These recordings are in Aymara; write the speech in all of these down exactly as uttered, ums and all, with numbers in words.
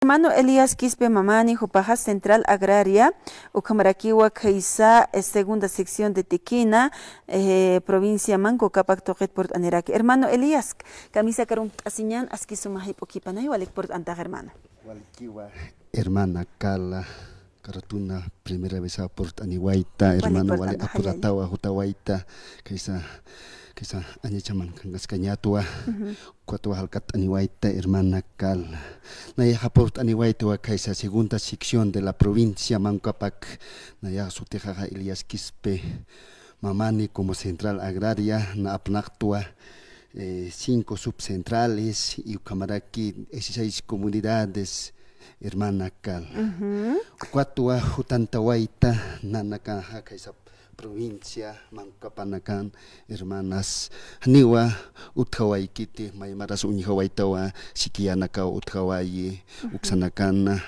Hermano Elías Quispe Mamani, jupaxa Central Agraria, ukhamarakiwa khaysa, eh, segunda sección de Tiquina, eh, provincia Manco Capac tuqit purt'aniraki. Hermano Elías, kamisa karumpt'asiñan, aski suma jayp'ukipanay, walik purt'antax, hermano. Walikiwa, hermana Carla, karatuna primera vez purt'aniwayta, walik hermano, wali purt'anta, jallalla. Apuratawa jutawayta, kaysa, kaysa añachaman kankaskañatwa, ujú, ukatwa jalkatt'aniwayta, hermana Carla. Nayaxa purt'aniwaytwa kaysa segunda sección de la provincia Manco Capac, nayaxa sutixaxa Elías Quispe Mamani como Central Agraria, na apnaqtwa, eh, cinco subcentrales, y ukhamaraki dieciséis comunidades, hermana Carla. Ujú. Ukatwa jutantawayta, nanakaxa kaysa provincia Manco Capanakan, hermanas, janiwa utjawaykiti, maymaras uñjawaytawa, sikiyanakaw utjawayi, ujú, uksanakan,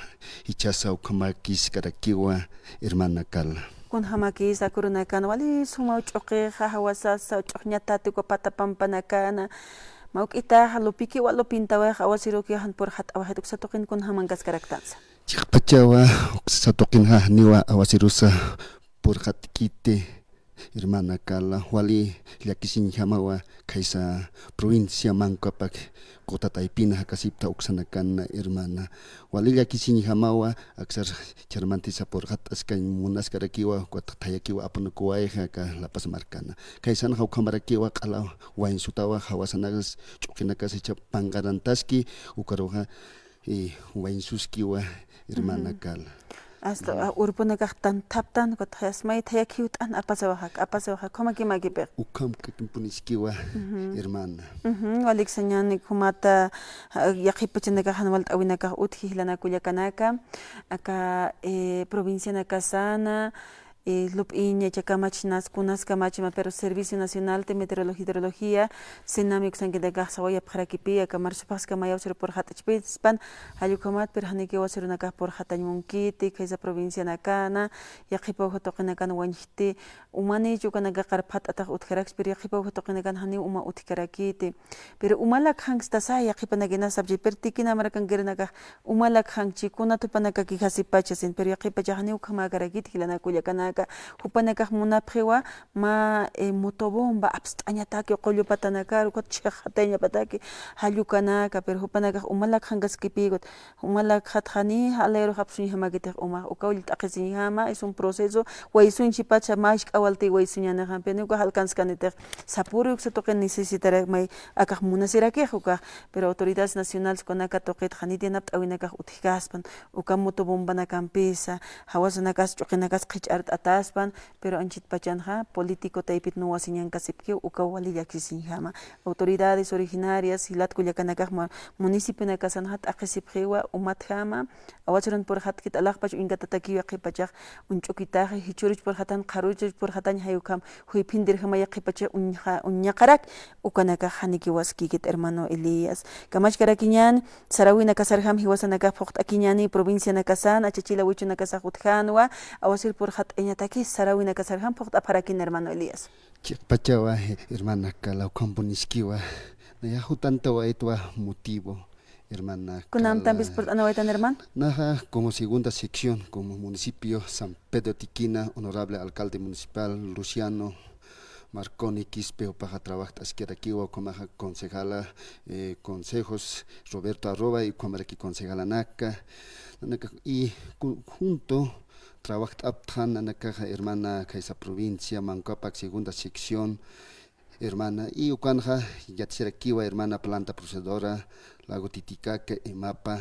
jichhasa ukhamakïskarakiwa, hermana Carla. Kunjamakïsa kurunakan, wali suma ch'uqixa, jawasasa ch'uqñatati uka pata pampanakana, mawk'itaxa lupikiwa lupintawayixa, awasirukiwa jan purxat'awayxit, uksa tuqin kunjamankaskaraktansa. Chiqpachawa, uksa tuqinxa janiwa awasirusa purxatkiti, hermana Carla, wali llakisiñjamawa, khaysa provincia Manco Capac quta taypina jakasipta uksanakan, hermana. Wali llakisiñjamawa, aksar charmantisa purxat'askañ munaskarakiwa, ukat thayakiwa apunakuwayxa aka La Paz markana. Khaysanxa ukhamarakiwa q'ala wañsutawa, jawasanakas, ch'uqinakas jichha panqarantaski, ukaruxa, eh, wañsuskiwa, hermana Carla. Ujú. Hasta, ujú, ah, urpunakax tanthaptan, ukat jasmay thayakiw t'an apasawaxa, apasawaxa, ukhamakimakipixa. Ukhamkipuniskiwa, ujú, hermana. Ujú, walik sañani, ukhama, ah, yaqhip pachanakax jan walt'awinakax utji jilanaka kullakanaka, aka, eh, provincianakasana, eh, lup'iñ yachakamachinas, kunas kamachima, pero Servicio Nacional de Meteorología, Hidrología, SENAMI uksankinakax sawayapxarakipi, aka marsupaxskamayaw sir purxat'achpispan, jall ukhamat, pero janikiwa sirunakax purxatañ munkiti, khaysa provincianakana, yaqhipaw tuqinakan wañjti, umanich ukanakax qarphat'atax utjarakchi, pero yaqhipaw tuqinakan janiw uma utjkarakiti. Pero umalakxankstasa, yaqhipanakinas sapchi, pero Tiquina markankirinakax umalakxankchi, kunat jupanakaki jasipachasin, pero yaqhipachax janiw ukhamäkarakiti jilanaka kullakanaka, jupanakax munapxiwa mä, eh, motobomba apst'añataki qullu patanakaru, ukat chhixatañapataki jall ukanaka, pero jupanakax umalakxankaskipï, ukat umalakxatxani, alayruxapsuñjamakitix umax, ukaw t'aqhisiñjama, es un proceso, waysuñchipacha, mä jisk'a walti waysuñänixampi, janiw ukax alcanskanitix, sapüru uksa tuqin necesitarak, may akax munasirakix ukax, pero autoridades nacionales ukanaka tuqit janit yanapt'awinakax utjkaspan, uka motobombanakampixa, jawasanakas ch'uqinakas qhich'art'ataspan, pero anchhit pachanxa político taypit nuwasiñankasipkiw, ukaw wali llakisiñjama. Autoridades originarias, jilat kullakanakax ma-, municipionakasanxa t'aqhisipxiwa, umatjama, awasirun purxatkit alaxpach uñkatatakiw yaqhipachax, uñch'ukitaxi, jichhüruch purxatan, qharüruch purxatañ, jay ukham, juyphintirjama yaqhipachax uñja-, uñaqarak, ukanakax janikiwaskïkit, hermano Elías. Kamachkarakiñan, saräwinakasarjam jiwasanakax phuqt'akiñani, provincianakasan, achachila wichunakasax utjänwa, awasir purxat'añataki, saräwinakasarjam phuqt'apxarakin, hermano Elías. Chiqpachawa, hermana Carla, ukhampuniskiwa, nayax jutantawaytwa motivo, hermana Carla. Kunamtampis purt'anawaytan, hermano. Naxa, como segunda sección, como municipio San Pedro Tiquina, honorable alcalde municipal Luciano Marconi Quispe, jupaxa trabajt'askirakiwa, ukhamaxa concejala, eh, consejos Roberto Arroba, y ukhamaraki concejalanaka, nanaka, y conjunto trabajt'apxtan nanakaxa, hermana, khaysa provincia Manco Capac segunda sección, hermana, y ukanxa yatsirakiwa, hermana, planta procesadora Lago Titicaca, EMAPA,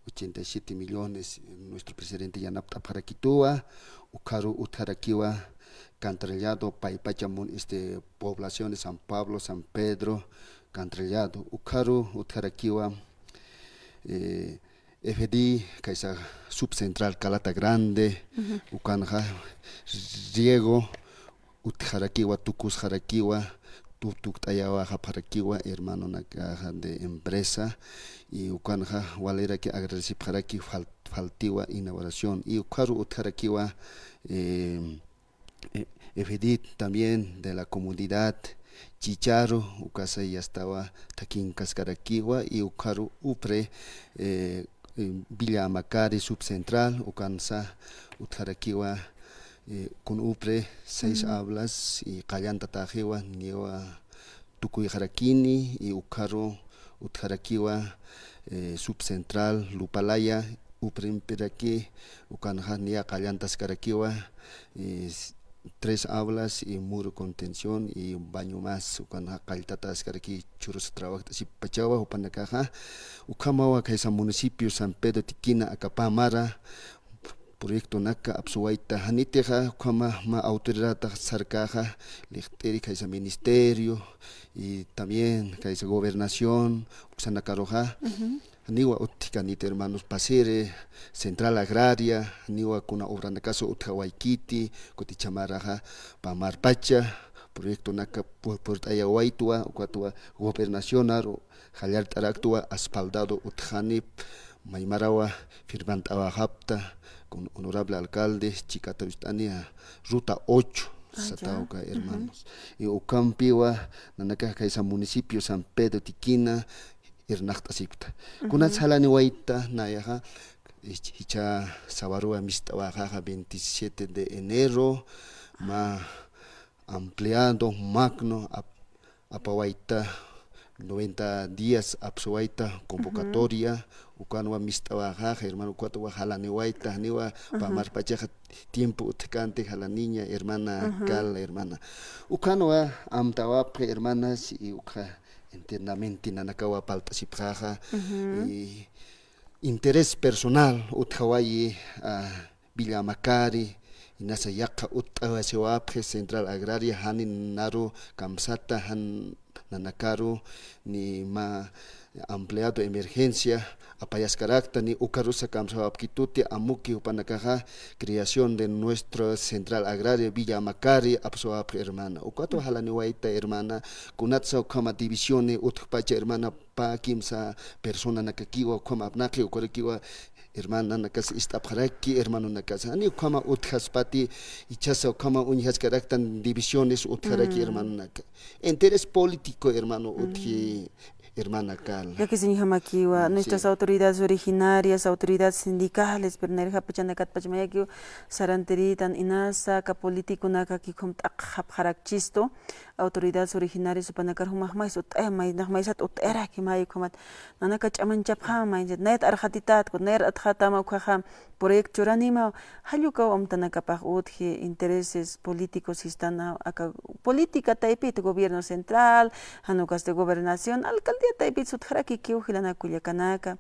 ochenta y siete millones, nuestro presidente yanapt'apxarakituwa, ukharu utjarakiwa, cantrellado, paypacha mun-, este, poblaciones San Pablo, San Pedro, cantrellado, ukharu utjarakiwa, eh, F D, khaysa subcentral Calata Grande, ujú, ukanxa riego, utjarakiwa, tukusxarakiwa, tu-, tukt'ayawayapxarakiwa, hermanonakaxa de empresa, y ukanxa waliraki agradecipxaraki fal-, faltiwa inauguración, y ukharu utjarakiwa, eh, eh, F D también de la comunidad Chicharo, ukasa yastawa takinkaskarakiwa, y ukharu upre, eh, eh, Villa Macari subcentral, ukansa utjarakiwa, eh, CONUPRE, seis aulas, y qallantataxiwa, niwa tukuyxarakini, y ukharu utjarakiwa, eh, subcentral Lupalaya, uprimpiraki, ukanxa niya qallantaskarakiwa, eh, tres aulas y muro contención y baño más, ukanxa qalltataskaraki churus trabajt'asippachawa jupanakaxa. Ukhamawa khaysa municipio San Pedro Tiquina aka Pamara, proyectonaka apsuwayta janitixa, ukhama mä autoridadtax sarkäxa, liqt'iri khaysa ministerio, y también khaysa gobernación, uksanakaruxa, janiwa utjkaniti, hermanos, pasiri, central agraria, janiwa kuna obranakasa utjawaykiti, kuti Pamaraxa, Pamarpacha, proyectonaka pu-, purt'ayawaytwa, ukatwa gobernacionaru, jallart'araktwa, asfaltado utjani, maymarawa firmant'awayapxta, con honorable alcalde, chikatawist'ani, ruta ocho, satawka, hermanos. Y ukampiwa, nanakax khaysa municipio San Pedro Tiquina, irnaqt'asipkta. Kunats jalaniwayta, nayaxa, ich-, jichha sabaruwa mist'awayxaxa veintisiete de enero, mä ampliado, magno, ap-, apawayta, noventa días apsuwayta convocatoria, ukanwa mist'awayxaxa, hermano, ukatwa jalaniwayta, janiwa Pamarpachaxa tiempo utjkanti, jalaniña, hermana Carla, hermana. Ukanwa amtawapxi, hermanas, y ukxa enteramente nanakawa parlt'asipxaxa, y interés personal utjawayi, ah, Villa Macari, inasa yaqha utt'awasiwapxi central agraria, jani naru kamsata, jan nanakaru ni mä ampliado emergencia apayaskarakta, ni ukarusa kamsawapkituti, amuki jupanakaxa creación de nuestra central agraria Villa Macari apsuwapxi, hermana. Ukatwa jalaniwayta, hermana, kunatsa ukhama divisiones utjpacha, hermana, pä kimsa personanakakiwa ukhama apnaqi, ukarakiwa hermananakas ist'apxaraki, hermanonakasa. Jani ukhama utjaspati, jichhasa ukhama uñjaskaraktan divisiones utjaraki, hermanonaka. Interés político, hermano, utji, hermana Carla. Llakisiñjamakiwa, nuestras autoridades originarias, autoridades sindicales, pero nayrjapachanakatpach mayakiw sarantiritan, inasa aka políticonakaki ukham t'aqxapxarakchistu, autoridades originarias jupanakar jumax mays utt'aya, may, nax maysat utt'ayaraki, may ukhamat, nanaka ch'amanchapxama, nayat arxatitat, nayar atxatama ukhaxa, proyecto churanima, jall ukaw amtanakapax utji, intereses políticos sistan aka política taypit, gobierno central, jan ukasti gobernación, alcaldía taypit sutxarakikiw jilanaka kullakanaka.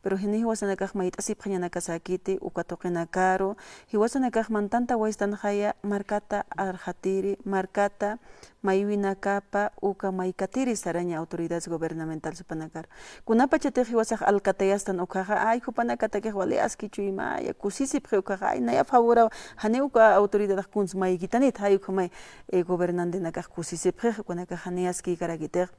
Pero jani jiwasanakax mayt'asipxañanakasakiti uka tuqinakaru, jiwasanakax mantanta waystanxaya markata arxatiri, markata maywinakapa uka maykatiri saraña autoridades gubernamentales jupanakaru. Kunapachatix jiwasax alkatayastan ukhaxa, ay, jupanakatakix wali askichuymaya, kusisipxi ukhaxa, ay, naya favoraw, jani uka autoridadax kuns maykitanit, jay ukhamay, eh, gobernantenakax kusisipxix, ukanakax jani askïkarakitix.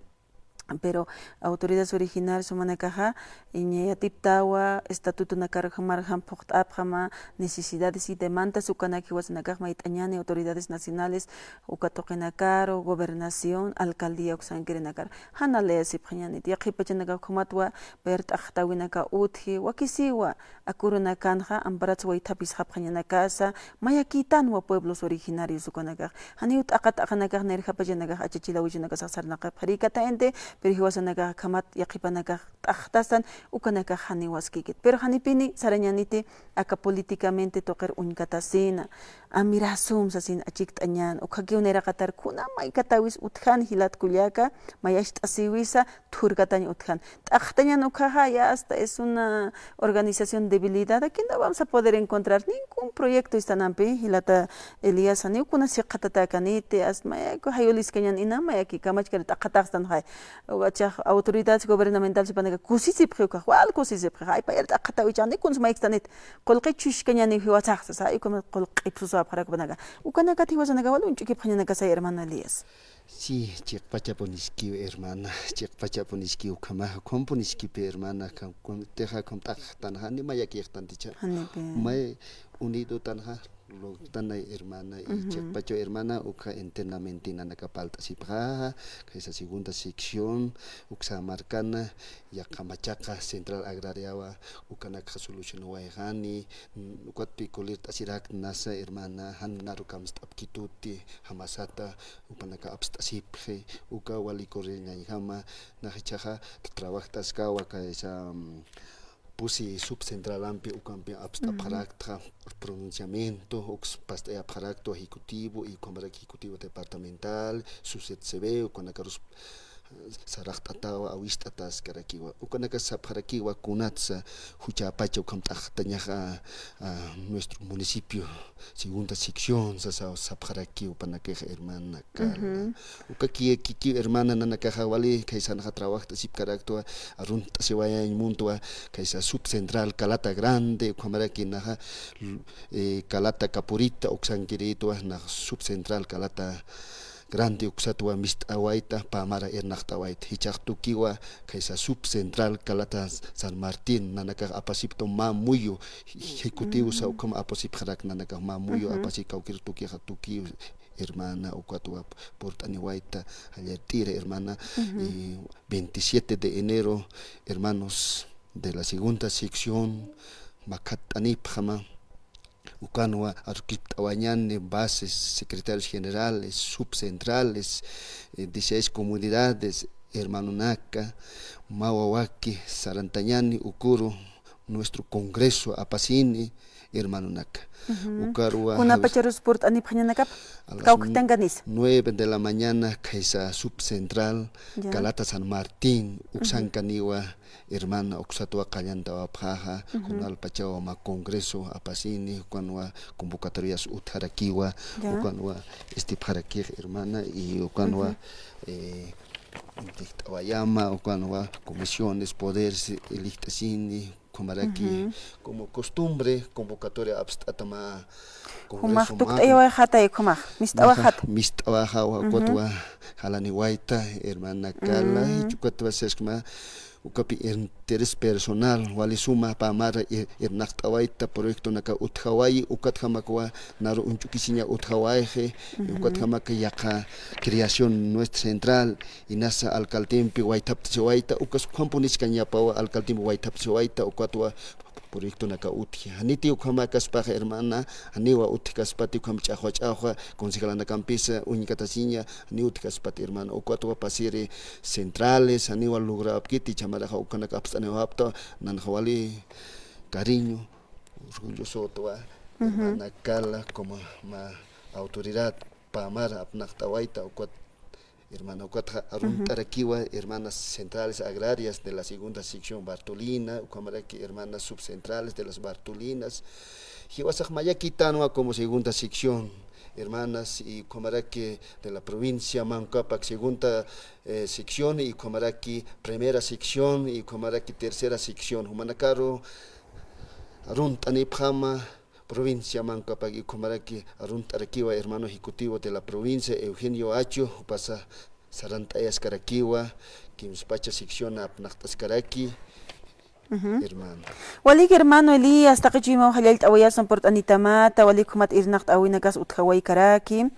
Pero autoridades originarias jumanakaxa, iña yatiptawa, estatutonakar jumarjam phuqt'apxama, necesidades y demandas ukanak jiwasanakax mayt'añani autoridades nacionales, uka tuqinakaru, gobernación, alcaldía uksankirinakar. Jan aliyasipxañanit, yaqhipachanakax ukhamatwa, payar t'aqtawinaka utji, wakisiwa, aka urunakanxa, amparatsa waythapisxapxañanakasa, mayakïtanwa pueblos originarios ukanakax. Janiw t'aqa t'aqanakax nayrjapachanakax achachilawichunakasax sarnaqapxarïkatayanti, pero jiwasanakax ukhamat yaqhipanakax t'aqtastan, ukanakax janiw askïkit. Pero janipini sarañaniti aka políticamente tuqir uñkatasina, amirasum sasin achikt'añan, ukhakiw nayraqatar kuna maykatawis utjan jilat kullaka, mayacht'asiwisa, thurkatañ utjan. T'aqtañan ukhaxa, ya hasta es una organización debilitada que no vamos a poder encontrar ningún proyecto istanampi, jilata Elías, janiw kuna siqatatäkaniti, hasta mayaku jayuliskañan ina, mayaki kamachkar t'aqataxtan jay. Ukachax autoridades gubernamentales jupanaka kusisipxi ukhax, wal kusisipxi, jay payar t'aqatawichax, ni kuns maykstanit, qullqi chuskañaniw jiwasax sasa, jay ukham qullqi ipsuswapxarak jupanaka. Ukanakat jiwasanaka wal uñch'ukipxañanakasay, hermano Elías. Sí, chiqpachapuniskiw, hermana, chiqpachapuniskiw, ukhamaxa, ukhampuniskipi, hermana, ukham, ukham, tixa, ukham t'aqtanxa, ni mayakïxtanticha. Janipi. May unidotanxa, Logtanay hermana, y chiqpachaw hermana, ukxa internamente nanaka parlt'asipxaxa, khaysa segunda sección, uksa markana, yaqha machaqa central agrariawa, ukanakxa solucionawayxani, mm, ukatpi kulirt'asirakta nasa hermana, jan naru kamst'apkituti, jamasata, ukanaka apst'asipxi, uka wali correñañjama, nax jichhaxa trabajt'askawa, khaysa, mm, pusi subcentralampi ukampi apst'apxaraktxa, pronunciamiento, uks past'ayapxaraktwa ejecutivo, y ukhamarak ejecutivo departamental, suset C B, ukanakarus saraqt'atawa, awist'ataskarakiwa. Ukanaka sapxarakiwa kunatsa juchapacha ukhamt'axtañaxa, a, nuestro municipio, segunda sección, sasa sapxarakiwa panakaxa hermana Carla. Uka kikiw hermana nanakaxa wali khaysanxa trabajt'asipkaraktwa, arunt'asiwayañ muntwa, khaysa subcentral Calata Grande, ukhamaraki naxa, eh, Calata Capurita, uksankiritwa, nax subcentral Calata Grande, uksatwa mist'awayta, pamara irnaqt'awayta, jichhax tukiwa, khaysa subcentral Calata San Martín, nanakax apasiptu mä muyu, ejecutivo sa ukham apasipxarak nanakax mä muyu, apasi kawkir tukixa tukiw, hermana, ukatwa purt'aniwayta, jallart'ira, hermana, y veintisiete de enero, hermanos de la segunda sección, makhatt'anipxama, ukanwa arukipt'awañani bases, secretarios generales, subcentrales, eh, dieciséis comunidades, hermanonaka, mä wawaki sarantañani ukuru, nuestro congreso apasini, hermanonaka. Ukarwa kunapacharus purt'anipxañanakapa, a las kawktankanis. Nueve de la mañana, khaysa subcentral, Calata San Martín, uksankaniwa, hermana, uksatwa qallantawapxaxa, kunalpachawa mä congreso apasini, ukanwa convocatorias utjarakiwa, ukanwa istipxarakix, hermana, y ukanwa, eh, intijt'awayama, ukanwa comisiones, poderes, elegt'asini, ukhamaraki, como costumbre, convocatoria apst'atama, jumax tukt'ayawayxatay, ukhamax mist'awayxata. Mist'awayxawa, ukatwa jalaniwayta, hermana Carla, y ukatwa sasma, ukapi interés personal, wali suma pamara ir-, irnaqt'awayta, proyectonaka utjawayi, ukatjamakwa naru uñch'ukisiña utjawayxi, ukatjamaka yaqha creación nuestra central, inasa alcaldempi waythapt'asiwayta, ukas ukhampuniskañapawa alcaldempi waythapt'asiwayta, ukatwa proyectonaka utji. Janiti ukhamakaspaxa, hermana, janiwa utjkaspati ukham ch'axwa ch'axwa, concejalanakampisa uñkatasiña, jani utjkaspati, hermana, ukatwa pasiri centrales, janiwa lograwapkiti, jichha maraxa ukanaka apst'aniwapta, nanxa wali cariño, orgullosotwa, hermana Carla, como mä autoridad, pamara apnaqt'awayta, ukat hermana, ukatxa arunt'arakiwa, hermanas centrales agrarias de la segunda sección Bartolina, ukhamaraki hermanas subcentrales de las Bartolinas, jiwasax mayakitanwa como segunda sección, hermanas, y ukhamaraki de la provincia Manco Cápac, segunda, eh, sección, y ukhamaraki primera sección, y ukhamaraki tercera sección, jumanakaru arunt'anipxama, provincia Manco Cápac, ukhamaraki arunt'arakiwa hermano ejecutivo de la provincia, Eugenio Acho, jupasa sarant'ayaskarakiwa, kimspacha sección apnaqt'askaraki, hermano. Walik hermano Elías, taqi chuymaw jallallt'awayasan purt'anitamata, walik ukhamat irnaqt'awinakas utjawaykaraki,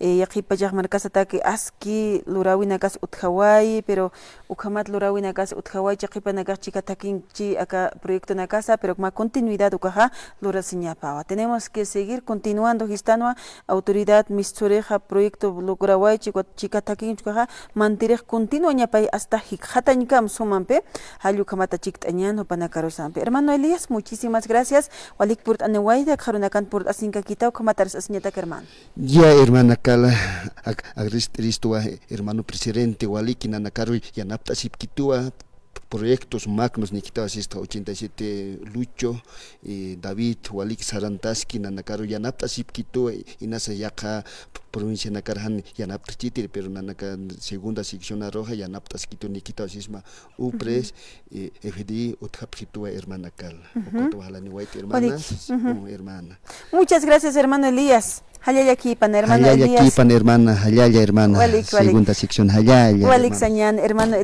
eh, yaqhipachax markasataki aski luräwinakas utjawayi, pero ukhamat luräwinakas utjawayi, chiqipanakax chika thakinchi aka proyectonakasa, pero mä continuidad ukaxa lurasiñapawa. Tenemos que seguir continuando, jistanwa autoridad misturixa proyecto lograway, chika, chika thakinchi ukaxa mantirix continuañapay hasta jikxatañkam sumampi, jall ukhamata chikt'añan jupanakarusampi. Hermano Elías, muchísimas gracias. Walik purt'aniwayta, akxarunakan purt'asinkakita, ukhamat arsasiñatak, hermano. Ya, hermana Carla, ag-, agradecimiento wa hermano presidente, waliki nanakaru yanapt'asipkituwa, proyectos magnos nikitawa, sista ochenta y siete Lucho, eh, David, waliki sarantaski nanakaru yanapt'asipkituwa, inasa yaqha provincianakar jan yanapt'achitir, pero nanaka segunda sección aruxa yanapt'askitu nikitawa, sisma UPRES, eh, F D I utjapxituwa, hermana Carla. Ukatwa jalaniwayta, hermana. Waliki. Mm, hermana. Muchas gracias, hermano Elías. Jallallakipan, hermano Elías. Jallallakipan, hermana, jallalla, hermana. Walik, walik. Segunda sección, jallalla, walik hermana. Sañan, hermano